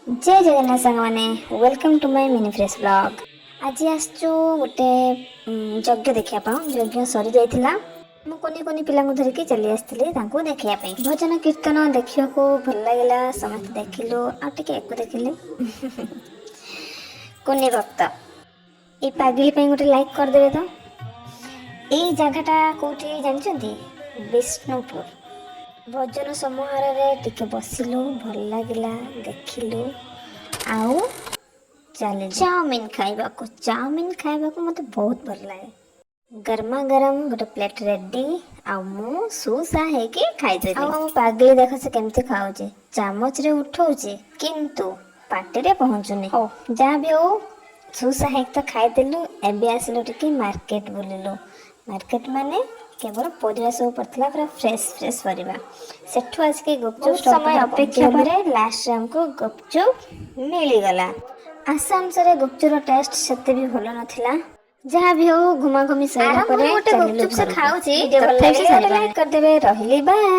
ଜୟ ଜଗନ୍ନାଥ ସାଙ୍ଗମାନେ, welcome to my mini fresh vlog। ଆଜି ଆସିଛୁ ଗୋଟେ ଯଜ୍ଞ ଦେଖିବା ପାଇଁ। ଯଜ୍ଞ ସରିଯାଇଥିଲା। ମୁଁ କୁନି କୁନି ପିଲାଙ୍କୁ ଧରିକି ଚାଲି ଆସିଥିଲି ତାଙ୍କୁ ଦେଖିବା ପାଇଁ। ଭଜନ କୀର୍ତ୍ତନ ଦେଖିବାକୁ ଭଲ ଲାଗିଲା। ସମସ୍ତେ ଦେଖିଲୁ ଆଉ ଟିକେ ଏକୁ ଦେଖିଲି। କୁନି ଭକ୍ତ ଏଇ ପାଗିଳି ପାଇଁ ଗୋଟେ ଲାଇକ୍ କରିଦେବେ ତ। ଏଇ ଜାଗାଟା କୋଉଠି ଜାଣିଛନ୍ତି? ବିଷ୍ଣୁପୁର। ଭଜନ ସମାରୋହରେ ଟିକେ ବସିଲୁ, ଭଲ ଲାଗିଲା, ଦେଖିଲୁ ଆଉ ଚାଲିଲୁ ଚାଉମିନ ଖାଇବାକୁ। ଚାଉମିନ ଖାଇବାକୁ ମୋତେ ବହୁତ ଭଲ ଲାଗେ। ଗରମା ଗରମ ଗୋଟେ ପ୍ଲେଟ୍ ରେଡି ଆଉ ମୁଁ ସୁସା ହେଇକି ଖାଇଦେଲି। ଆଉ ଆମ ପାଗିଳି ଦେଖ, ସେ କେମିତି ଖାଉଛି। ଚାମଚରେ ଉଠଉଛି କିନ୍ତୁ ପାଟିରେ ପହଞ୍ଚୁନି। ହଉ, ଯାହା ବି ହଉ, ସୁସା ହେଇକି ତ ଖାଇଦେଲୁ। ଏବେ ଆସିଲୁ, ଟିକେ ମାର୍କେଟ ବୁଲିଲୁ। ମାର୍କେଟ ମାନେ କେବଳ ପରିବା ସବୁ ପଡ଼ିଥିଲା, ପୁରା ଫ୍ରେଶ ଫ୍ରେଶ ପରିବା। ସେଠୁ ଆସିକି ଗୁପଚୁପ ସମୟ ଅପେକ୍ଷା ପରେ ଲାଷ୍ଟରେ ଆମକୁ ଗୁପଚୁପ ମିଳିଗଲା। ଆଶା ଅନୁସାରେ ଗୁପଚୁପର ଟେଷ୍ଟ ସେତେ ବି ଭଲ ନଥିଲା। ଯାହା ବି ହଉ, ଘୁମାଘୁମି ସରିଲା ପରେ ଗୋଟେ ଚାଲିଲୁ ଗୁପଚୁପ ସେ ଘରକୁ। ଖାଉଛି। ଭିଡ଼ିଓ ଭଲ ତଥାପି ସେ ଲାଗିଲେ ସାରିପାରୁନି। ଲାଇକ୍ କରିଦେବେ। ରହିଲି, ବାଏ।